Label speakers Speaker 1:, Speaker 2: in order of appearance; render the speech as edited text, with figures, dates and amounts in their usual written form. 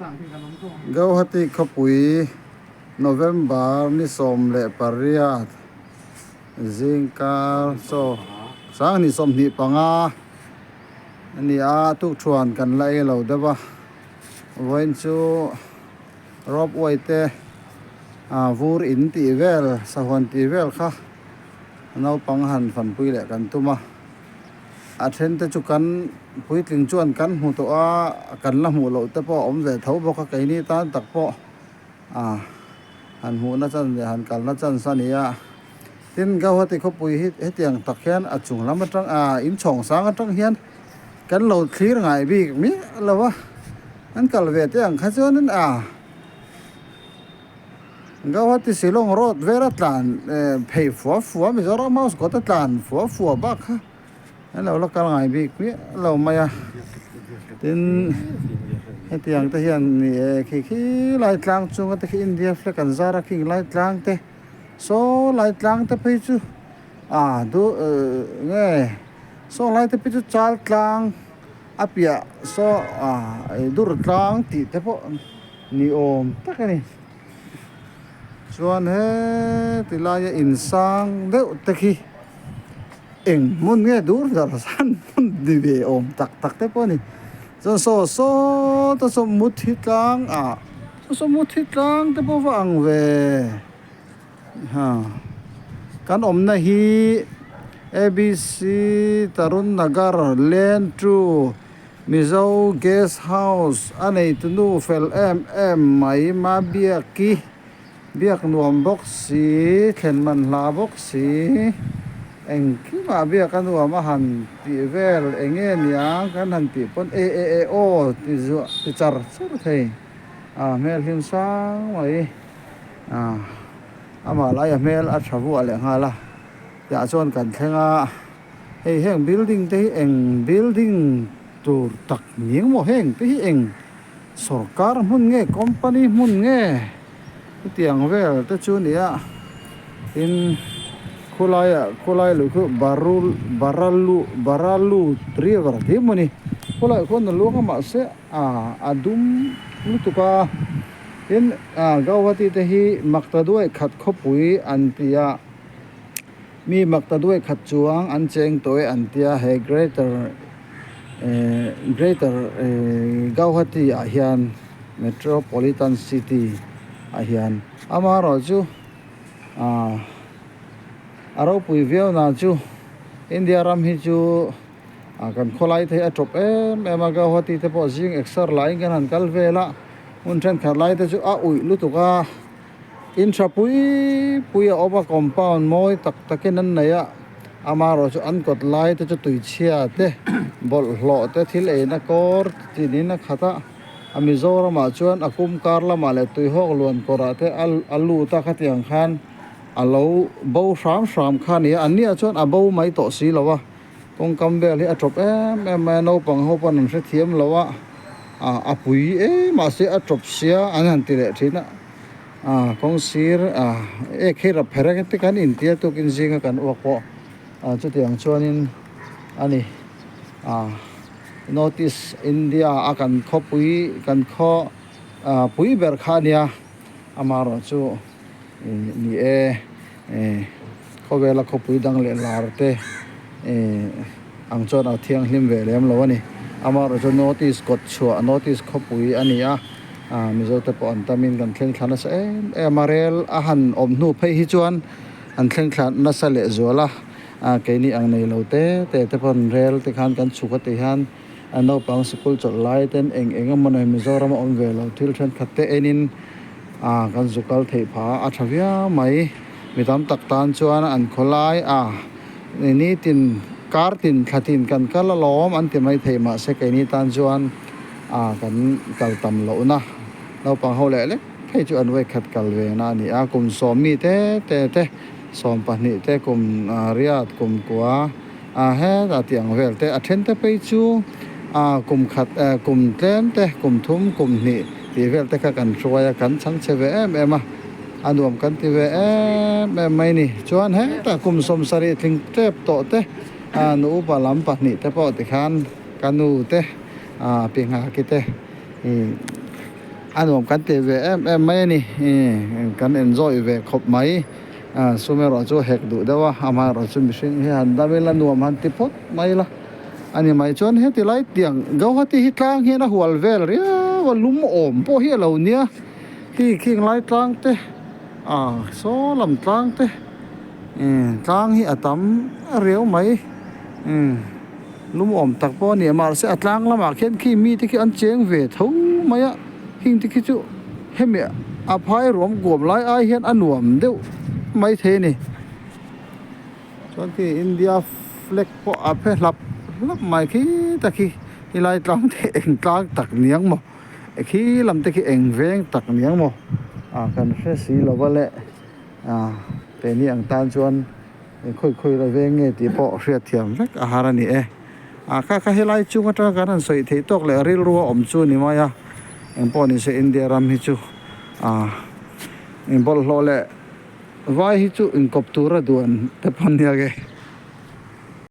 Speaker 1: Gauhati khawpui November ni 18 zingkar chaw 2025 a ni a, tukṭhuan kan la ei lo deuh a, vawiin chu ropeway te vur in tih vel sahuan tih vel kha naupang han fanpui leh kan tum a. A then te chu kan puitling chuan kan hmu tawh a, kan la hmuh loh te pawh a awm ve tho bawk a, keini tan tak pawh ah han hmuhna chan leh han kalna chance a ni a. Tin, Gauhati khawpui hi hetiang tak hian a chung lam atang ah inchhawng sang atang hian kan lo thlir ngai bik miah lo a, an kal ve te ang kha chuanin ah Gauhati Shillong road vela tlan phei fua fua Mizoram house kawta tlan fua fua bak kha an lo la kal ngai bik miah lo mai a tin hetiang te hian ni e khi khi lai tlang chunga te khi India flag an zar a khing lai tlang te saw lai tlang te phei chu ah du nge saw lai te phei chu chal tlang a piah saw ah dur tlang tih te pawh. Ni awm tak a ni. Chuan heti laia insang deuh te khi eng hmun nge dur dar san hmun ni ve awm tak tak te pawh a ni. Chuan saw saw te saw muthi tlang ah saw saw muthi tlang te pawh va ang ve ha kan awmna hi A_B_C Tarun Nagar Lane two. Mizo Guest House a neitu nu fel em em mai ma biaki biak nuam bawk si thlen man hla bawk si engkimah biak a nuam a han tih vel eng nge nia kan han tih pawn e e e aw ti zuah ti char char thei a hmel hlim sang mai a amah laia hmel a tha vuah leh nghal a tah chuan kan thleng a. Hei heng building te hi eng building tur tak ni ang maw heng te hi eng sorkar hmun nge company hmun nge hetiang vel te chu a ni a tin khulaiah khulai lui khu barul baralu baralu river tih emaw ni khulaiah khuan a luang a mahse ah a dum lutuk a tin ah Gauhati te hi Maktaduai khat khawpui an ti a. Mi mak ta duai khat chuang an cheng tawh e an tia he greater eh greater eh Gauhati ah hian metropolitan city ah hian amaherawhchu ah a ropui viau na chu India ram hi chu ah kan khawlai te hi a tawp em em a Gauhati te pawh zing exer laiin kan han kal vel a hmun thenkhat lai te chu a uih lutuk a. In tha pui pui a awm a compound mawi tak takin an nei a amaherawh chu an kawt lai te chu tuichhia te bawlhhlawh te thil eina kawr tinin a khat a a Mizoram ah chuan a kum kar lamah leh tuihawk luan kawrah te a lut a khatiang khan a lo bo hram hram kha a ni a an ni ah chuan a bo mai tawh si lo a. Kawngkam vel hi a tawp em em mai a naupang ho pawn an hrethiam lo a ah a pui em mahse a tawp sia an han ti leh thin a ah kawng sir ah ek hi rap pherek te kan intia tukin zinga kan uak pawh ah chutiang chuanin a ni ah North East India a kan khawpui kan khaw ah pui ber kha a nia amaherawhchu ni e. Eh khawvela khawpui dang leh lar te eh ang chuan a thianghlim ve lem lo a ni. Amaherawhchu chu North East kawt chhuah North East khawpui a ni a, ah Mizo te pawh an tamin kan thleng thla nasa em em a, rel a han awm hnu phei hi chuan an thleng thla nasa leh zual a, ah keini ang nei lo te te te pawn rel te khan kan chhuk a ti hian a naupang sikul chawlh lai ten eng eng emaw nei Mizoram a awm ve lo thil thenkhat te enin ah kan zu kal theih phah a a tha viau mai mi tam tak tan chuan an khawlai a nitin kar tin thla tin kan kal alawm an ti mai thei mahse keini tan chuan ah kan kal tam lohna naupang ho leh lek phei chu an vawikhat kal ve na a ni a kum sawm mi te te te 12 te kum riat kum kua ah hetah tih ang vel te a then te phei chu ah kum khat eh kum tlem te kum thum kum hnih tih vel te kha kan hruai a kan chhang chhe ve em em a a nuam kan ti ve em em mai ni chuan hetah kum 70 tling tep tawh te ah nu upa lam pahnih te pawh tikhan ka nu te ah pi nghaki te ih. A nuam kan ti ve em em mai a ni. Kan enjoy ve khawp mai. Sum erawh chu hek duh deuh a, amaherawh chu mihring hi han dam ila nuam han ti phawt mai ila a ni mai. Chuan heti lai tiang Guwahati hi tlang hian a hual vel riau a, lum awm pawh hi a lo nia. Khi khing lai tlang te ah saw lam tlang te tlang hi a tam riau mai. Lum awm tak pawh a ni a, mahse a tlang lamah khian khi mite khi an cheng ve tho mai a, heng te khi chu hemi a phai ruam kuam lai ai hian a nuam deuh mai thei a ni. Chuan khi India flag pawh a phe hlap hlap mai khi ta khi helai tlang te eng tlang tak niang maw khi lam te khi eng veng tak niang maw ah kan hre si lo va le ah keini ang tan chuan. Khawi khawi la veng nge tih pawh hriat thiam vek a har a ni e. A kha kha helai chung atanga kan han sawi theih tawk leh rilru a awm chu ni mai a, engpawh ni se India ram hi chu ah in bawlhhlawh leh vai hi chu inkawp tura duan te pawh nia ge.